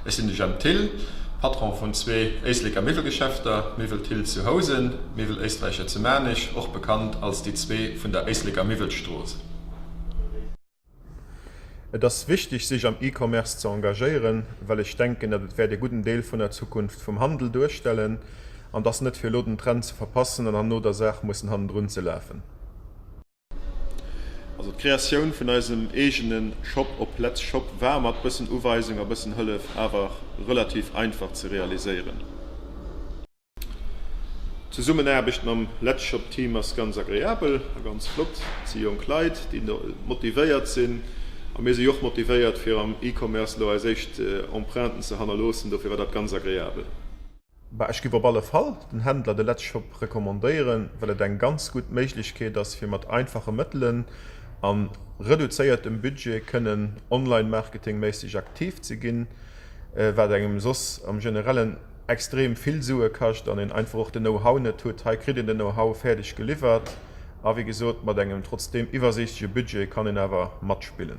Ech sinn de Jemp Thill, Patron vun zwee Éisleker Miwwelgeschäfter, Miwwel Thill zu Housen, Miwwel Éisträicher zu Maarnech, och bekannt als déi zwee vun der Éisleker Miwwelstrooss. Et ass wichteg sech am E-Commerce ze engagéieren, well ech denken, datt et wäert e gudden Deel vun der Zukunft vum Handel duerstellen an et ass net fir elo den Trend ze verpassen an herno der Saach mussen hannendrun ze lafen. Also d'Kreatioun vun eisem eegene Shop op Let's Shop war mat bëssen Uweisung a bëssen Hëllef awer relativ einfach ze realiséieren. D'Zesummenaarbecht mam Let's Shop Team ass ganz agreabel a ganz flott. Et si jonk Leit, déi motivéiert sinn a mir si jo och motivéiert fir am E-Commerce elo eis éischt Empreinten ze hannerloossen. Dofir war dat ganz agreabel. Bah, ech giff op alle Fall den Händler de Letzshop recommandéieren, well et eng ganz gutt Méiglechkeet ass fir mat einfache Mëttelen an reduzéiertem Budget kënnen online-marketingméisseg aktiv ze ginn, wat engem soss am generellen extrem vill Sue kascht an een einfach och den Know-how net hutt. Hei kritt een den Know-how fäerdeg geliwwert a wéi gesot mat engem trotzdeem iwwersiichtege Budget kann een awer matspillen.